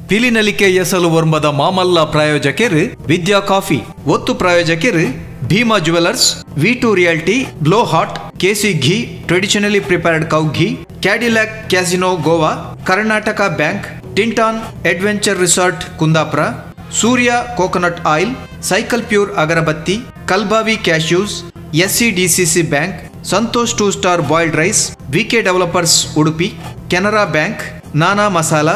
ಪಿಲಿನಲಿಕೆ ಎಸಲು ವರ್ಮದ ಮಾಮಲ್ಲ ಪ್ರಾಯೋಜಕರು ವಿದ್ಯಾ ಕಾಫಿ, ಒತ್ತು ಪ್ರಾಯೋಜಕರು Bhima jewellers, V2 realty, blow hot, KC ghee, traditionally prepared cow ghee, Cadillac casino Goa, Karnataka bank, Tinton adventure resort Kundapura, Surya coconut oil, cycle pure agarbatti, Kalbavi cashews, SCDCC bank, Santosh 2 star boiled rice, VK developers Udupi, Canara bank, Nana masala,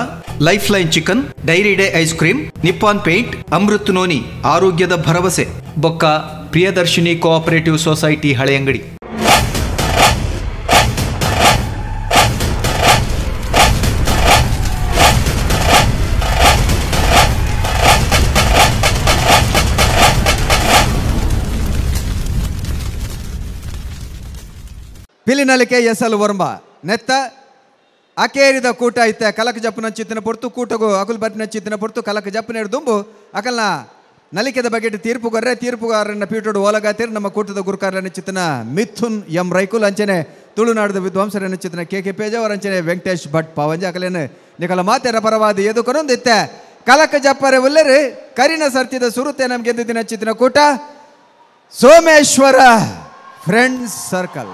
life line chicken, dairy day ice cream, Nippon paint, Amrut noni, ಆರೋಗ್ಯದ ಭರವಸೆ, ಬೊಕ್ಕ Priyadarshini cooperative society Haleyangadi. Pilinalike ಎಸಲು Varma ನೆತ್ತ ಅಕೇರಿದ ಕೂಟ ಐತೆ ಕಲಕ ಜಪ್ಪನ ಚಿತ್ತಿನ ಪೊರ್ತು ಕೂಟಗು ಅಕುಲ್ ಬಟ್ಟಿನ ಚಿತ್ತಿನ ಪೊರ್ತು ಕಲಕ ಜಪ್ಪನ ದುಂಬು ಅಕಲ್ನ ನಲಿಕೆದ ಬಗ್ಗೆ ತೀರ್ಪುಗಾರರೆ ತೀರ್ಪುಗಾರರನ್ನ ಪೀಠೋಡು ಓಲಗಾತಿರ್ ನಮ್ಮ ಕೂಟದ ಗುರುಕಾರರನ್ನ ಚಿತ್ತಿನ ಮಿಥುನ್ ಎಂ ರೈಕುಲ್ ಅಂಚನೆ ತುಳುನಾಡದ ವಿದ್ವಾಂಸರನ್ನ ಚಿತ್ತಿನ ಕೆ ಕೆ ಪೇಜಾವರ್ ಅಂಚನೆ ವೆಂಕಟೇಶ್ ಭಟ್ ಪಾವಂಜ ಅಕಲೇನು ನಿಕಲ ಮಾತೆರ ಪರವಾದ ಎದುಕೊನೊಂದಿತ್ತೆ ಕಲಕ ಜಪ್ಪರೆ ಉಲ್ಲೆರು ಕರಿನ ಸರ್ತಿದ ಸುರುತೆ ನಮ್ಗೆ ದಿನ ಚಿತ್ತಿನ ಕೂಟ Someshwara friends circle.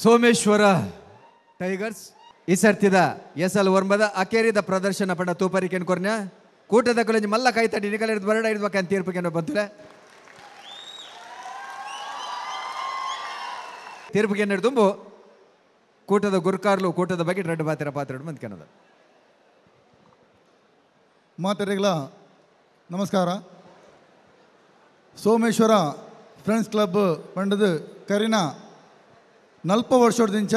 Someshwara tigers ಈ ಸರ್ತಿದ ಎಸ್ ಎಲ್ ವರ್ಮದ ಅಕೇರಿದ ಪ್ರದರ್ಶನ ಪಂಡ ತೂಪರಿಕೆನ್ ಕೊರ್ನ ಕೂಟದ ಕೊಲೆಂಜಿ ಮಲ್ಲ ಕೈತಡಿ ನಿಕಲ ಹಿಡಿದು ಬರಡ ಹಿಡಿದು ತೀರ್ಪು ಬಂತುಲೆ ತೀರ್ಪು ತುಂಬು ಕೂಟದ ಗುರುಕಾರ್ಲು ಕೂಟದ ಬಗ್ಗೆ ರೆಡ್ ಬಾತಿರ ಪಾತ್ರ ಮಂದ್ಕೆನದ ಮಾತರಿಗಳ ನಮಸ್ಕಾರ. ಸೋಮೇಶ್ವರ ಫ್ರೆಂಡ್ಸ್ ಕ್ಲಬ್ ಪಂಡದು ಕರಿನ ನಲ್ಪ ವರ್ಷದಿಂಚ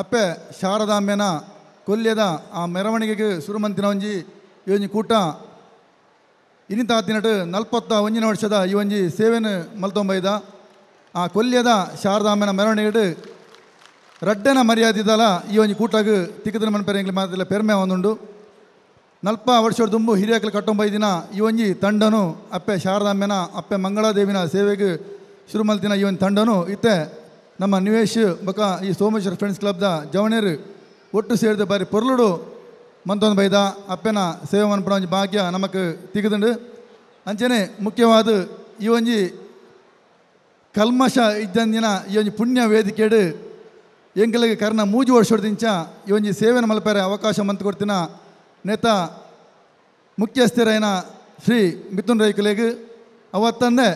ಅಪ್ಪೆ ಶಾರದಾಂಬೆನ ಕೊಲ್ಯದ ಆ ಮೆರವಣಿಗೆಗೆ ಸುರುಮಂತಿನ ಒಂಜಿ ಈ ಒಂಜಿ ಕೂಟ ಇನಿತಾತಿನಟು 41 ವರ್ಷದ ಈ ಒಂಜಿ ಸೇವೆನು ಮಲ್ತೊಂಬೈದ ಆ ಕೊಲ್ಯದ ಶಾರದಾಂಬೆನ ಮೆರವಣಿಗೆಡು ರಡ್ಡನ ಮರ್ಯಾದಿದಲ ಈ ಒಂಜಿ ಕೂಟಗ್ ತಿಕ್ಕದಿನ ಮನ್ಪೆರೆ ಎಂಗ್ಲಿ ಮಾತಿಲ್ಲ ಪೆರ್ಮೆ ಒಂದುಂಡು. 40 ವರ್ಷದ ದುಂಬು ಹಿರಿಯಕಲು ಕಟ್ಟೊಂಬೈದಿನ ಈ ಒಂಜಿ ತಂಡನು ಅಪ್ಪೆ ಶಾರದಾಂಬೆನ ಅಪ್ಪೆ ಮಂಗಳಾದೇವಿನ ಸೇವೆಗೆ ಶುರು ಮಲ್ತಿನ ಈ ಒಂದು ತಂಡನು ಇತ್ತೆ ನಮ್ಮ ನಿವೇಶ್ ಬೊಕ ಈ ಸೋಮೇಶ್ವರ ಫ್ರೆಂಡ್ಸ್ ಕ್ಲಬ್ದ ಜವಣೇರು ಒಟ್ಟು ಸೇರಿದ ಬಾರಿ ಪೊರ್ಲುಡು ಮಂತೊಂದು ಬೈದ ಅಪ್ಪೆನ ಸೇವೆ ಮನ್ಪುನ ಒಂಜಿ ಭಾಗ್ಯ ನಮಕ್ ತಿಕ್ಕದುಂಡು. ಅಂಚನೆ ಮುಖ್ಯವಾದ ಈ ಒಂಜಿ ಕಲ್ಮಶ ಇದ್ದಂದಿನ ಈ ಒಂಜಿ ಪುಣ್ಯ ವೇದಿಕೆಡು ಎಂಕಲಿಗೆ ಕರ್ನ 3 ವರ್ಷದಿಂಚ ಈ ಒಂಜಿ ಸೇವೆನ ಮಲ್ಪೆರೆ ಅವಕಾಶ ಮಂತ್ ಕೊಡ್ತಿನ ನೇತ ಮುಖ್ಯಸ್ಥರೈನ ಶ್ರೀ ಮಿಥುನ್ ರೈಕುಲೆಗ್ ಅವತ್ತಂದೆ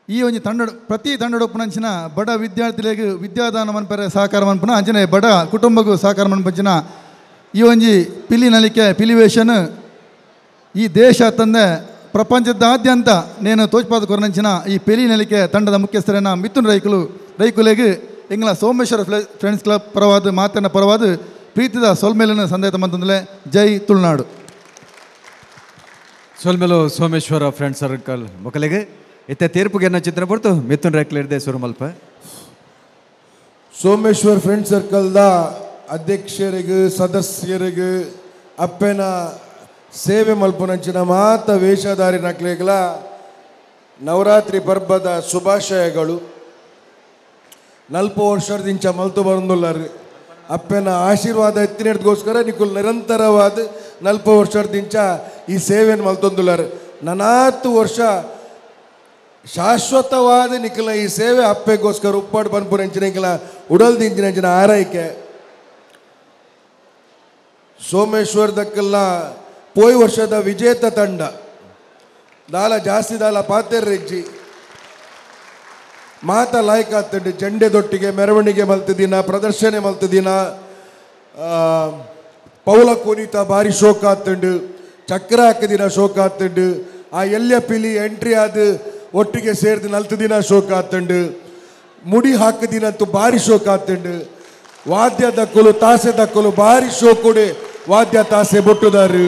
ಈ ಒಂಜಿ ತಂಡ ಪ್ರತಿ ತಂಡೊಪ್ಪುನಂಚಿನ ಬಡ ವಿದ್ಯಾರ್ಥಿಲೆಗ್ ವಿದ್ಯಾದಾನ ಮನ್ಪೆರೆ ಸಹಕಾರ ಮನ್ಪುನ ಅಂಚನೆ ಬಡ ಕುಟುಂಬಕ್ಕೂ ಸಹಕಾರ ಮನ್ಪಂಚಿನ ಈ ಒಂಜಿ ಪಿಲಿ ನಲಿಕೆ ಪಿಲಿವೇಶನ್ ಈ ದೇಶ ತಂದೆ ಪ್ರಪಂಚದಾದ್ಯಂತ ನೇನು ತೋಚ್ಪಾದ ಕೊರನಂಚಿನ ಈ ಪಿಲಿ ನಲಿಕೆ ತಂಡದ ಮುಖ್ಯಸ್ಥರೈನ ಮಿಥುನ್ ರೈಕುಲೆಗ್ ಎಂಗ್ಲ ಸೋಮೇಶ್ವರ ಫ್ರೆಂಡ್ಸ್ ಕ್ಲಬ್ ಪರವಾದ ಮಾತನ್ನ ಪರವಾದ ಪ್ರೀತಿದ ಸೊಲ್ಮೇಲಿನ ಸಂದೇತ ಮಂತಂದಲೆ. ಜೈ ತುಳುನಾಡು. ಸೊಲ್ಮೇಲು ಸೋಮೇಶ್ವರ ಫ್ರೆಂಡ್ಸ್ ಸರ್ಕಲ್ ಮೊಕಲಿಗೆ ಇತ್ತೆ ತೀರ್ಪುಗೆ ಚಿತ್ರ ಪೊರ್ತು ಮಿಥುನ್ ರೈಕ್ಲಿರ್ದೆ ಸುರುಮಲ್ಪ. ಸೋಮೇಶ್ವರ್ ಫ್ರೆಂಡ್ ಸರ್ಕಲ್ದ ಅಧ್ಯಕ್ಷರಿಗೆ ಸದಸ್ಯರಿಗೆ ಅಪ್ಪೆನ ಸೇವೆ ಮಲ್ಪುನಂಚಿನ ಮಾತ ವೇಷಧಾರಿ ನಕ್ಲೆಗಳ ನವರಾತ್ರಿ ಪರ್ಬದ ಶುಭಾಶಯಗಳು. 40 ವರ್ಷದಿಂಚ ಮಲ್ತು ಬರಂದುಲ್ಲಾರು ಅಪ್ಪೆನ ಆಶೀರ್ವಾದ ಎತ್ತಿನಗೋಸ್ಕರ ನಿಕುಲ್ ನಿರಂತರವಾದ 40 ವರ್ಷದಿಂಚ ಈ ಸೇವೆಯನ್ನು ಮಲ್ತೊಂದುಲ್ಲಾರು. 40 ವರ್ಷ ಶಾಶ್ವತವಾದ ನಿಖಲ ಈ ಸೇವೆ ಅಪ್ಪೆಗೋಸ್ಕರ ಉಪ್ಪಾಡು ಪನ್ಪುರಂಚಿನ ನಿಖಲ ಉಡಲ್ದಿಂಚಿನ ಆರೈಕೆ. ಸೋಮೇಶ್ವರ ದಕ್ಕೆಲ್ಲ ಪೋಯ್ ವರ್ಷದ ವಿಜೇತ ತಂಡ ದಾಲ ಜಾಸ್ತಿ ದಾಲ ಪಾತೆರ್ರೆಜ್ಜಿ ಮಾತ ಲಾಯ್ಕ ಆಗ್ತಂಡು ಜಂಡೆ ದೊಟ್ಟಿಗೆ ಮೆರವಣಿಗೆ ಮಲ್ತದಿನ ಪ್ರದರ್ಶನ ಮಲ್ತದಿನ ಪೌಲ ಕುನಿತ ಭಾರಿ ಶೋಕ ಆಗ್ತಂಡು ಚಕ್ರ ಹಾಕದಿನ ಶೋಕ ಆಗ್ತಂಡು ಆ ಎಲ್ಯ ಪಿಲಿ ಎಂಟ್ರಿ ಆದ ಒಟ್ಟಿಗೆ ಸೇರಿದ 40 ದಿನ ಶೋಕ ಆಗ್ತಂಡು ಮುಡಿ ಹಾಕದಿನಂತೂ ಭಾರಿ ಶೋಕ ಆಗ್ತಂಡು ವಾದ್ಯ ದಕ್ಕಲು ತಾಸೆ ದಕ್ಕಲು ಭಾರಿ ಶೋಕುಡೆ ವಾದ್ಯ ತಾಸೆ ಬೊಟ್ಟುದಾರು.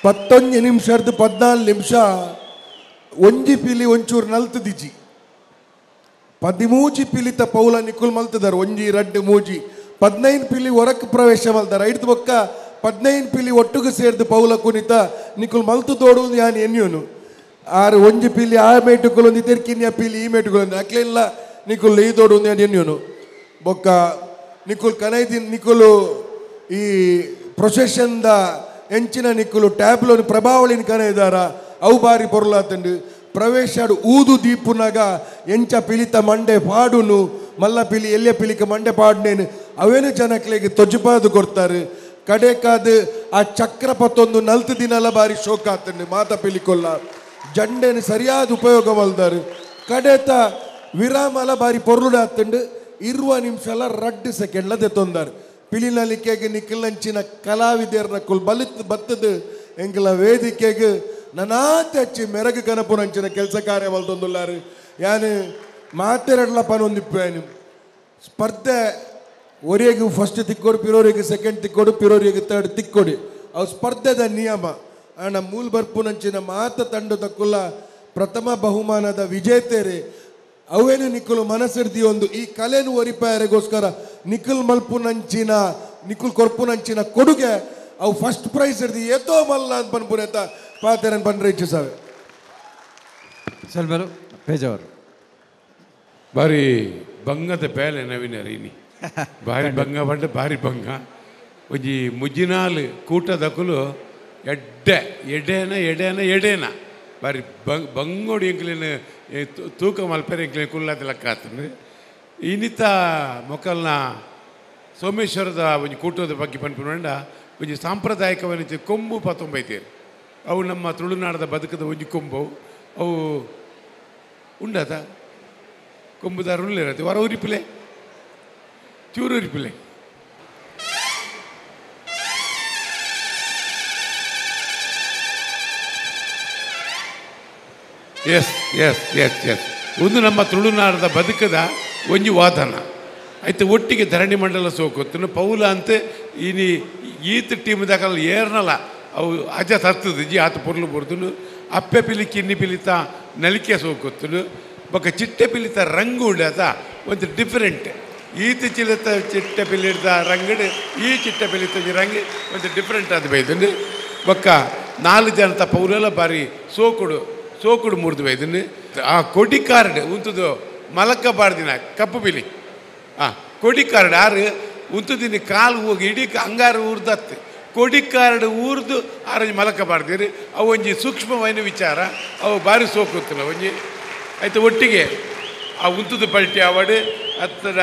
11 ನಿಮಿಷದ 14 ನಿಮಿಷ ಒಂಜಿ ಪಿಲಿ ಒಂಚೂರು ನಲ್ತದಿಜಿ 13 ಪಿಲಿತ ಪೌಲ ನಿಕುಲ್ ಮಲ್ತದಾರ ಒಂಜಿ ರಡ್ಡು ಮೂಜಿ 15 ಪಿಲಿ ಹೊರಕ್ಕೆ ಪ್ರವೇಶ ಮಲ್ತಾರ ಐದು ಬೊಕ್ಕ 15 ಪಿಲಿ ಒಟ್ಟುಗು ಸೇರ್ದು ಪೌಲ ಕುನಿತ ನಿಕುಲ್ ಮಲ್ತು ತೋಡು ಯಾನ್ ಎನ್ಯೂನು ಆರು ಒಂಜಿ ಪಿಲಿ ಆ ಮೇಟುಕೊಲೊಂದು ತೆರ್ಕಿನ್ಯ ಪಿಲಿ ಈ ಮೇಟುಕೊಲೊಂದು ಅಕ್ಲೆಲ್ಲ ನಿಕುಲ್ ಈ ತೋಡು ಯಾನ್ ಎನ್ಯೂನು ಬೊಕ್ಕ ನಿಕುಲ್ ಕನೈದಿನ್ ನಿಕುಲು ಈ ಪ್ರೊಸೆಷನ್ದ ಎಂಚಿನ ನಿಕ್ಕುಲು ಟ್ಯಾಬ್ಲೋನ್ ಪ್ರಭಾವಳಿನ ಕನೈದಾರ ಅವು ಬಾರಿ ಪೊರ್ಲಾತಂಡು ಪ್ರವೇಶಾಡು ಊದು ದೀಪುನಾಗ ಎಂಚ ಪಿಲಿತ ಮಂಡೆ ಪಾಡುನು ಮಲ್ಲ ಪಿಲಿ ಎಲ್ಯ ಪಿಲಿಕ ಮಂಡೆ ಪಾಡುನೇನು ಅವೇನು ಜನಕ್ಲೆಗೆ ತೊಜ್ಪಾದು ಕೊಡ್ತಾರೆ. ಕಡೆಕಾದ ಆ ಚಕ್ರ ಪತ್ತೊಂದು 40 ದಿನಲ ಬಾರಿ ಶೋಕ ಆತಂಡು ಮಾತ ಪಿಲಿಕೊಲ್ಲ ಜಂಡೆನು ಸರಿಯಾದ ಉಪಯೋಗ ಮಲ್ದಾರು. ಕಡೆತ ವಿರಾಮಲ ಬಾರಿ ಪೊರ್ಲುಡಾತಂಡು 20 ನಿಮಿಷಲ 2 ಸೆಕೆಂಡ್ಲ ದೆತ್ತೊಂದಾರು. ಪಿಲಿನಲಿಕೆಗೆ ನಿಕ್ಕಲಂಚಿನ ಕಲಾವಿದರ್ನ ಕುಲ್ ಬಲಿತ್ ಬತ್ತದು ಎಂಕಲ ವೇದಿಕೆಗೆ ನನಾತಿ ಮೆರಗು ಕನಪುನಂಚಿನ ಕೆಲಸ ಕಾರ್ಯ ಮಲ್ತೊಂದುಲ್ಲಾರು. ಯಾನು ಮಾತೆರಡ್ಲ ಪನೊಂದಿಪ್ಪೇನು ಸ್ಪರ್ಧೆ ಒರೆಗೆ ಫಸ್ಟ್ ತಿಕ್ಕೊಡು ಪಿರೋರಿಗೆ ಸೆಕೆಂಡ್ ತಿಕ್ಕೊಡು ಪಿರೋರಿಗೆ ತರ್ಡ್ ತಿಕ್ಕೊಡಿ ಅವು ಸ್ಪರ್ಧೆದ ನಿಯಮ. ಆಂಡ ಮೂಲ್ ಬರ್ಪುನಂಚಿನ ಮಾತ ತಂಡ ತಕ್ಕುಲ್ಲ ಪ್ರಥಮ ಬಹುಮಾನದ ವಿಜೇತರೆ ಅವೇನು ನಿಕ್ಕಲು ಮನಸ್ಸಿರ್ದಿ ಒಂದು ಈ ಕಲೆನು ಒರಿಪಾಯರಿಗೋಸ್ಕರ ನಿಖಲ್ ಮಲ್ಪುನಂಚಿನ ನಿಖಲ್ ಕೊರ್ಪುನಂಚಿನ ಕೊಡುಗೆ ಅವು ಫಸ್ಟ್ ಪ್ರೈಸ್ ಇರ್ದಿ ಏತೋ ಮಲ್ಲ ಅಂತ ಪನ್ಪುನೇತ ಪಾತೆರನ್ ಪನ್ರೆ ಇಚ್ಛಿಸಾವೆ. ಸೊಲ್ಮೇಲು ಪೇಜಾವರು ಭಾರಿ ಬಂಗದ ಬೇಲೆ ನವೀನ ರೀನಿ ಭಾರಿ ಬಂಗ ಪಂಡ ಭಾರಿ ಬಂಗ ಒಂಜಿ ಮುಜ್ಜಿನಾಲ್ ಕೂಟದಕುಲು ಎಡ್ಡೆ ಎಡೆನ ಎಡೆನ ಎಡೇನ ಬಾರಿ ಬಂಗೋಡು ಎಂಕ್ಲೇನು ತೂಕ ಮಲ್ಪೆರೆ ಎಂಕ್ಲೇನು ಕುಲ್ಲಾದ ಲೆಕ್ಕ ಆತಂದು ಇನ್ನಿತ ಮೊಕಲ್ನ ಸೋಮೇಶ್ವರದ ಒಂಜಿ ಕೂಟದ ಬಗ್ಗೆ ಪನ್ಪುನಂಡ ಒಂಜಿ ಸಾಂಪ್ರದಾಯಿಕವನಿಂಚ ಕೊಂಬು ಪತ್ತೊಂಬೈತೇರು ಅವು ನಮ್ಮ ತುಳುನಾಡದ ಬದುಕದ ಒಂಜಿ ಕೊಂಬು ಅವು ಉಂಡಾತ ಕೊಂಬುದಾರ ಉಳ್ಳಿರತ್ತೆ ವರ ಉರಿಪಿಲೆ ಚೂರು ಉರಿಪಿಲೆ S S S S ಒಂದು ನಮ್ಮ ತುಳುನಾಡದ ಬದುಕದ ಒಂಜಿ ವಾದನ ಆಯ್ತು. ಒಟ್ಟಿಗೆ ಧರಣಿ ಮಂಡಲ ಸೋಕೊತ್ತನು ಪೌಲ ಅಂತ ಇನಿ ಈತ ಟೀಮ್ ದಾಖಲ ಏರ್ನಲ್ಲ ಅವು ಅಜ ತರ್ತದ ಜಿ ಆತ ಪೊರ್ಲು ಬೊರ್ದುನು ಅಪ್ಪೆ ಪಿಲಿ ಕಿನ್ನಿ ಪಿಲಿತ ನಲಿಕೆ ಸೋಕೊತ್ತನು ಬೊಕ್ಕ ಚಿಟ್ಟೆ ಪಿಲಿತ ರಂಗು ಉಂಡಾತ ಒಂದು ಡಿಫರೆಂಟ್ ಈತ ಚಿಲಿತ ಚಿಟ್ಟೆ ಪಿಲಿದ ರಂಗಡು ಈ ಚಿಟ್ಟೆ ಪಿಲಿತ ರಂಗ್ ಒಂದು ಡಿಫರೆಂಟ್ ಅದು ಬೈದನು. ಬೊಕ್ಕ ನಾಲ್ಕು ಜನತ ಪೌಲೆಲ್ಲ ಬಾರಿ ಸೋಕುಡು ಸೋಕುಡು ಮುರಿದು ಬೈದನು. ಆ ಕೊಡಿ ಕಾರ್ಡ್ ಉಂತುದು ಮಲಕ್ಕ ಬಾರ್ದಿನ ಕಪ್ಪು ಬಿಲಿ ಕೊಡಿ ಕಾರ್ಡ್ ಆರು ಉಂತುದಿನ ಕಾಲು ಹೋಗಿ ಇಡೀ ಅಂಗಾರು ಊರ್ದತ್ತು ಕೊಡಿ ಕಾರ್ಡ್ ಊರ್ದು ಆರಂಜಿ ಮಲಕ ಬಾರ್ದಿರಿ. ಅವು ಒಂಜಿ ಸೂಕ್ಷ್ಮವಾಯಿನ ವಿಚಾರ ಅವು ಭಾರಿ ಸೋಕುತ್ತಲ್ಲ ಒಂಜಿ ಆಯ್ತು. ಒಟ್ಟಿಗೆ ಆ ಉಂತುದು ಪಲ್ಟಿ ಆವಡು ಹತ್ತಿರ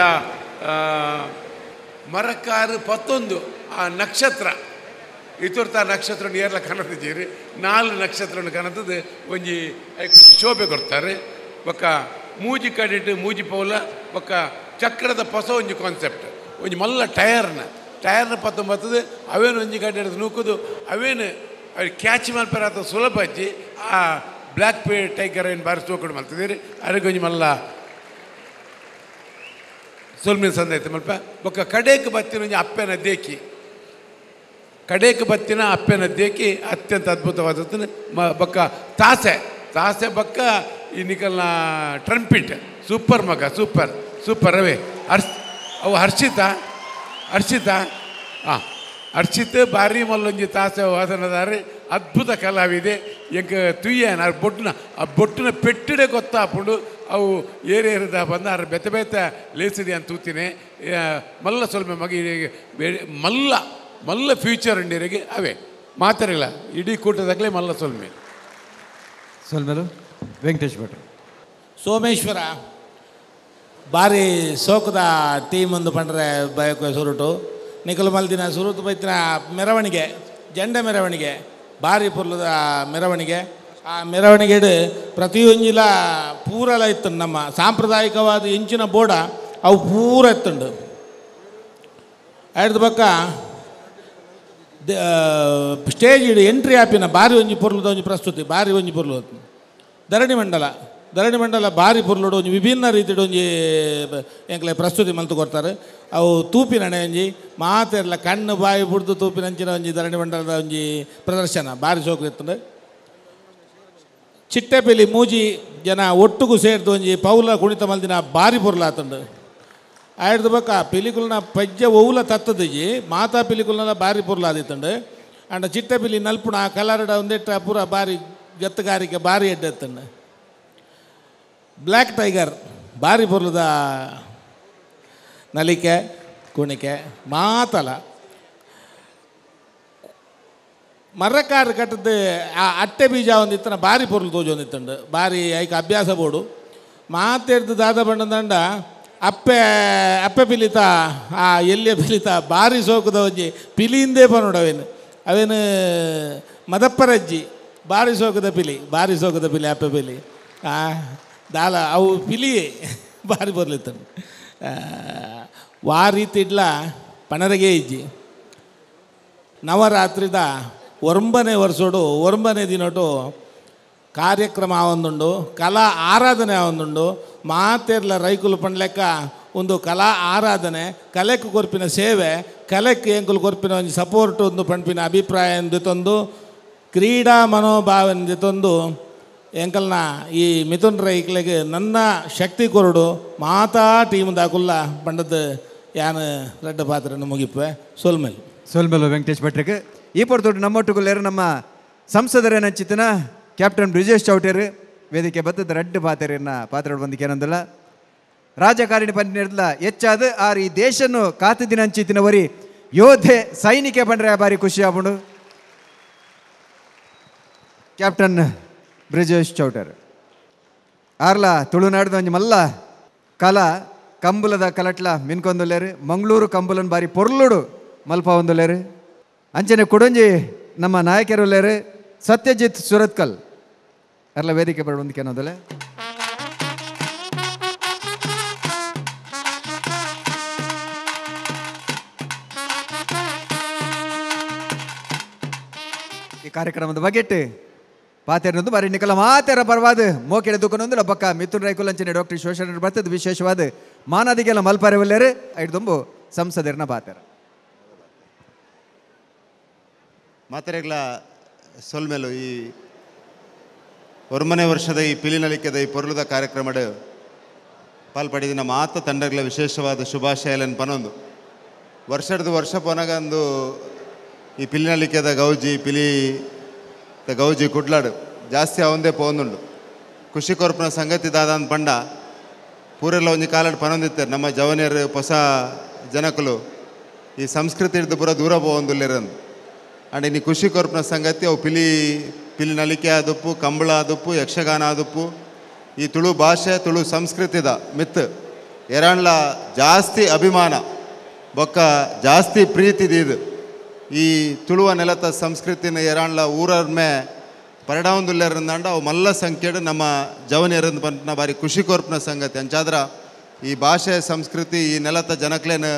ಮರಕಾರು ಪತ್ತೊಂದು ಆ ನಕ್ಷತ್ರ ಇತುರ್ತ ನಕ್ಷತ್ರ ಏರ್ಲ ಕನತಿದ್ದೀರಿ ನಾಲ್ಕು ನಕ್ಷತ್ರ ಕನತದ್ದು ಒಂಜಿ ಶೋಭೆ ಕೊಡ್ತಾರೆ. ಬೊಕ್ಕ ಮೂಜಿ ಕಡಿಟ್ಟು ಮೂಜಿ ಪೌಲ ಬೊಕ್ಕ ಚಕ್ರದ ಪೊಸ ಒಂಜಿ ಕಾನ್ಸೆಪ್ಟ್ ಒಂಜಿ ಮಲ್ಲ ಟಯರ್ನ ಟಯರ್ನ ಪತ್ತೊಂಬತ್ತದು ಅವೇನು ಒಂಜಿ ಕಡೆ ಹಿಡಿದು ನೂಕುದು ಅವೇನು ಅವ್ರು ಕ್ಯಾಚ್ ಮಲ್ಪರ ಸುಲಭ ಹಚ್ಚಿ ಆ black pay tiger ಏನು ಬಾರಿ ಸೋಕುಡು ಮಲ್ತಿದ್ದೀರಿ ಅದಕ್ಕೆ ಒಂಜಿ ಮಲ್ಲ ಸೊಲ್ಮಿನ ಸಂದೈತೆ ಮಲ್ಪ. ಬೊಕ್ಕ ಕಡೇಕ್ ಬತ್ತಿನ ಒಂಜಿ ಅಪ್ಪೆನ ದೇಕಿ ಕಡೇಕ್ ಬತ್ತಿನ ಅಪ್ಪೆನ ದೇಕಿ ಅತ್ಯಂತ ಅದ್ಭುತವಾದದ್ದು. ಬೊಕ್ಕ ತಾಸೆ ತಾಸೆ ಬೊಕ್ಕ ಈ ನಿಕಲ್ನ ಟ್ರಂಪಿಟ್ ಸೂಪರ್ ಮಗ ಸೂಪರ್ ಸೂಪರ್ ಅವೇ ಅವು ಹರ್ಷಿತಾ ಹರ್ಷಿತಾ ಹಾಂ ಹರ್ಷಿತ್ ಭಾರಿ ಮಲ್ಲೊಂಜಿ ತಾಸೆ ವಾಸನದಾರೆ ಅದ್ಭುತ ಕಲಾವಿದೆ ಎಂಕ ತುಯ್ಯನ ಆ ಬೊಟ್ಟುನ ಆ ಬೊಟ್ಟುನ ಪೆಟ್ಟಿಡೆ ಗೊತ್ತಾಪುಂಡು ಅವು ಏರೇರಿದ ಬಂದ ಅರ ಬೆತ್ತ ಬೆತ್ತ ಲೇಸಿದೆ ಅಂತ ತೂತಿನಿ ಮಲ್ಲ ಸೊಲ್ಮೆ ಮಗ ಮಲ್ಲ ಮಲ್ಲ ಫ್ಯೂಚರ್ ಉಂಡಿರಿಗೆ ಅವೇ ಮಾತಾಡಿಲ್ಲ ಇಡೀ ಕೂಟದಾಗಲೇ ಮಲ್ಲ ಸೊಲ್ಮೆ ಸೊಲ್ಮೆಲು ವೆಂಕಟೇಶ್ ಭಟ್ರು. ಸೋಮೇಶ್ವರ ಭಾರಿ ಸೋಕದ ಟೀಮ್ ಒಂದು ಪಂಡ್ರೆ ಬಯಕ ಸುರುಟು ನಿಖಲ್ ಮಲ್ದಿನ ಸುರುಟು ಬೈತಿನ ಮೆರವಣಿಗೆ ಜಂಡ ಮೆರವಣಿಗೆ ಭಾರಿ ಪೊರ್ಲದ ಮೆರವಣಿಗೆ. ಆ ಮೆರವಣಿಗೆಡು ಪ್ರತಿಯೊಂಜಿಲ ಪೂರಲ ಇತ್ತು ನಮ್ಮ ಸಾಂಪ್ರದಾಯಿಕವಾದ ಇಂಚಿನ ಬೋಡ ಅವು ಪೂರ ಇತ್ತುಂಡು. ಅಡ್ದ ಪಕ್ಕ ಸ್ಟೇಜ್ ಇಡು ಎಂಟ್ರಿ ಆಪಿನ ಭಾರಿ ಒಂಜಿ ಪೊರ್ಲದ ಒಂಜಿ ಪ್ರಸ್ತುತಿ ಭಾರಿ ಒಂಜಿ ಪೊರ್ಲು. ಧರಣಿ ಮಂಡಲ ಧರಣಿ ಮಂಡಲ ಭಾರಿ ಪೊರ್ಲುಡು ಒಂಜಿ ವಿಭಿನ್ನ ರೀತಿಡು ಒಂಜಿ ಎಂಕ್ಲೆ ಪ್ರಸ್ತುತಿ ಮಲ್ತು ಕೊಡ್ತಾರೆ. ಅವು ತೂಪಿನ ಒಂಜಿ ಮಾತೆರ್ಲ ಕಣ್ಣು ಬಾಯಿ ಬುಡ್ದು ತೂಪಿನಂಚಿನ ಒಂಜಿ ಧರಣಿ ಮಂಡಲದ ಒಂಜಿ ಪ್ರದರ್ಶನ ಭಾರಿ ಸೋಕು ಇರ್ತದೆ. ಚಿಟ್ಟೆಪಿಲಿ ಮೂಜಿ ಜನ ಒಟ್ಟುಗು ಸೇರ್ದು ಒಂಜಿ ಪೌಲ ಕುಣಿತ ಮಲ್ದಿನ ಭಾರಿ ಪೊರ್ಲಾತುಂಡು. ಆಯ್ದ ಬೊಕ್ಕ ಪಿಲಿಕುಲ್ನ ಪಜ್ಜೆ ಒವ್ಲ ತತ್ತದಿಜಿ ಮಾತಾ ಪಿಲಿಕುಲ್ನ ಭಾರಿ ಪೊರ್ಲಾದಿತ್ತುಂಡು. ಅಂಡ ಚಿಟ್ಟೆಪಿಲಿ ನಲ್ಪುಣ ಕಲರ್ಡ ಒಂದೆಟ್ಟ ಪೂರ ಭಾರಿ ಗತ್ತುಗಾರಿಕೆ ಭಾರಿ ಎಡ್ಡೆತ್ತುಂಡು. ಬ್ಲ್ಯಾಕ್ ಟೈಗರ್ ಭಾರಿ ಪೊರ್ಲದ ನಲಿಕೆ ಕುಣಿಕೆ ಮಾತಲ ಮರಕಾರು ಕಟ್ಟದ್ದು ಆ ಅಟ್ಟೆ ಬೀಜ ಒಂದಿತ್ತನ ಭಾರಿ ಪೊರ್ಲು ತೋಜು ಒಂದಿತ್ತುಂಡು. ಭಾರಿ ಐಕ ಅಭ್ಯಾಸ ಬೋಡು ಮಾತೆರ್ದು ದಾದ ಬಣ್ಣದಂಡ ಅಪ್ಪೆ ಅಪ್ಪೆ ಪಿಲಿತ ಆ ಎಲ್ಲಿಯ ಪಿಲಿತ ಭಾರಿ ಸೋಕದ ಒಂಜಿ ಪಿಲಿಯಿಂದೇ ಪನೋಡು ಅವೇನು ಅವೇನು ಮದಪ್ಪರಜ್ಜಿ ಭಾರಿ ಸೋಕದ ಪಿಲಿ ಭಾರಿ ಸೋಕದ ಪಿಲಿ ಅಪ್ಪೆ ಪಿಲಿ ದಾಲ ಅವು ಪಿಲಿಯೇ ಭಾರಿ ಬರ್ಲಿತ್ತಂಡು. ವಾ ರೀತಿ ಇಡ್ಲ ಪಣರಗೆ ಇಜ್ಜಿ ನವರಾತ್ರಿದ ಒಂಬನೇ ವರ್ಷೋಡು ಒಂಬನೇ ದಿನಟು ಕಾರ್ಯಕ್ರಮ ಆವೊಂದುಂಡು ಕಲಾ ಆರಾಧನೆ ಆವೊಂದುಂಡು. ಮಾತೆರ್ಲ ರೈಕುಲು ಪಂಡ್ಲೆಕ್ಕ ಒಂದು ಕಲಾ ಆರಾಧನೆ ಕಲೆಕ್ ಕೊರ್ಪಿನ ಸೇವೆ ಕಲೆಕ್ ಎಂಕುಲು ಕೊರ್ಪಿನ ಒಂಜಿ ಸಪೋರ್ಟ್ ಒಂದು ಪಂಪಿನ ಅಭಿಪ್ರಾಯ ತಂದು ಕ್ರೀಡಾ ಮನೋಭಾವನೆ ತಂದು ಎಂಕಲ್ನ ಈ ಮಿಥುನ್ ರೈಕ್ಲೆಗ್ ನನ್ನ ಶಕ್ತಿ ಕೊರಡು ಮಾತಾ ಟೀಮ್ ದಾಕುಲ್ಲ ಪಂಡದ್ದು ಯಾನು ರಡ್ಡ ಪಾತ್ರನ ಮುಗಿಪೆ ಸೋಲ್ಮೇಲೆ ಸೋಲ್ಮೇಲು ವೆಂಕಟೇಶ್ ಭಟ್ರಿಗೆ. ಈ ಪೊರ್ತೊಟ್ಟು ನಮ್ಮೊಟ್ಟುಗುಲ್ಲೇರು ನಮ್ಮ ಸಂಸದರೇನಂಚಿತನ ಕ್ಯಾಪ್ಟನ್ ಬ್ರಿಜೇಶ್ ಚೌಟೇರು ವೇದಿಕೆ ಬತ್ತದ ರಡ್ಡು ಪಾತ್ರೆಯನ್ನ ಪಾತ್ರ ಬಂದಿಕೆ ಏನಂದಲ್ಲ ರಾಜಕಾರಣಿ ಪಂಡಿನಿರ್ಲ ಹೆಚ್ಚಾದ ಆರ್ ಈ ದೇಶನ್ನು ಕಾತುದಿನಂಚಿತಿನವರಿ ಯೋಧೆ ಸೈನಿಕೆ ಬಂದ್ರೆ ಬಾರಿ ಖುಷಿ ಆಪುಂಡು. Captain Brijesh Chowtar. ಆರ್ಲ ತುಳುನಾಡ್ದ ಒಂಜಿ ಮಲ್ಲ ಕಲ ಕಂಬುಲದ ಕಲಟ್ಲ ಮಿನ್ಕೊಂದುಲ್ಲೇರು, ಮಂಗಳೂರು ಕಂಬುಲನ್ ಬಾರಿ ಪೊರ್ಲುಡು ಮಲ್ಪ ಒಂದುಲ್ಲೇರು. ಅಂಚನೆ ಕುಡೊಂಜಿ ನಮ್ಮ ನಾಯಕರುಲ್ಲೇರು ಸತ್ಯಜಿತ್ ಸುರತ್ಕಲ್ ಅರ್ಲ ವೇದಿಕೆ ಬರೊಂದು ಕೆನೋದಲೆ. ಈ ಕಾರ್ಯಕ್ರಮದ ಬಗೆಟ್ ಪಾತೆರನೊಂದು ಬಾರಿ ನಿಕಲ ಮಾತೆರ ಪರವಾದ ಮೋಕೆಡೆ ದುಃಖನೊಂದು ಬಕ್ಕ ಮಿಥುನ್ ರೈಕುಲ್ ಅಂಚನೆ ಡಾಕ್ಟರ್ ಶೋಷಣ್ ಬರ್ತದ ವಿಶೇಷವಾದ ಮಾನಾದಿಗೆಲ್ಲ ಮಲ್ಪಾರೆ ಒಲ್ಲೇರು ಐಡ್ದೊಂಬು ಸಂಸದರ್ನ ಪಾತೆರ. ಮಾತೆರೆಗ್ಲ ಸೊಲ್ಮೆಲು ಈ ಒರ್ಮನೆ ವರ್ಷದ ಈ ಪಿಲಿನಲಿಕೆದ ಈ ಪೊರುಲದ ಕಾರ್ಯಕ್ರಮದ ಪಾಲ್ಪಡಿದಿನ ಮಾತ ತಂಡಗಳ ವಿಶೇಷವಾದ ಶುಭಾಶಯಲನ್ ಪನೊಂದು ವರ್ಷದ ವರ್ಷ ಪೊನಗಂದು ಈ ಪಿಲಿನಲಿಕೆದ ಗೌಜಿ ಪಿಲಿ ಗೌಜಿ ಕುಡ್ಲಾಡು ಜಾಸ್ತಿ ಅವಂದೇ ಪೋಂದುಂಡು. ಖುಷಿ ಕೊರ್ಪುನ ಸಂಗತಿ ದಾದಾನ್ ಪಂಡ ಪೂರೆಲ್ಲ ಒಂಜಿ ಕಾಲಡ್ ಪನೊಂದಿತ್ತಾರೆ ನಮ್ಮ ಜವನಿಯರು ಹೊಸ ಜನಕುಲು ಈ ಸಂಸ್ಕೃತಿ ಹಿಡ್ದು ಪೂರ ದೂರ ಪೋವೊಂದುಲ್ಲೇರಂದು. ಅಂಡ್ ಇನ್ನು ಖುಷಿ ಕೊರ್ಪುನ ಸಂಗತಿ ಅವು ಪಿಲಿ ಪಿಲಿ ನಲಿಕೆ ಆದುಪ್ಪು, ಕಂಬಳ ಆದುಪ್ಪು, ಯಕ್ಷಗಾನ ಆದುಪ್ಪು, ಈ ತುಳು ಭಾಷೆ ತುಳು ಸಂಸ್ಕೃತಿದ ಮಿತ್ ಎರಾಣ್ಲ ಜಾಸ್ತಿ ಅಭಿಮಾನ ಬೊಕ್ಕ ಜಾಸ್ತಿ ಪ್ರೀತಿದಿದು ಈ ತುಳುವ ನೆಲತ ಸಂಸ್ಕೃತಿನ ಎರಾಣ್ಲ ಊರರ್ಮೆ ಪರಿಣಾಮದುಲ್ಲೇರಂದಾಂಡ ಅವು ಮಲ್ಲ ಸಂಖ್ಯೆಡು ನಮ್ಮ ಜವನಿಯರಂದು ಪಂಪಿನ ಬಾರಿ ಖುಷಿ ಕೊರ್ಪುನ ಸಂಗತಿ. ಅಂಚಾದ್ರ ಈ ಭಾಷೆ ಸಂಸ್ಕೃತಿ ಈ ನೆಲತ ಜನಕ್ಲೇನ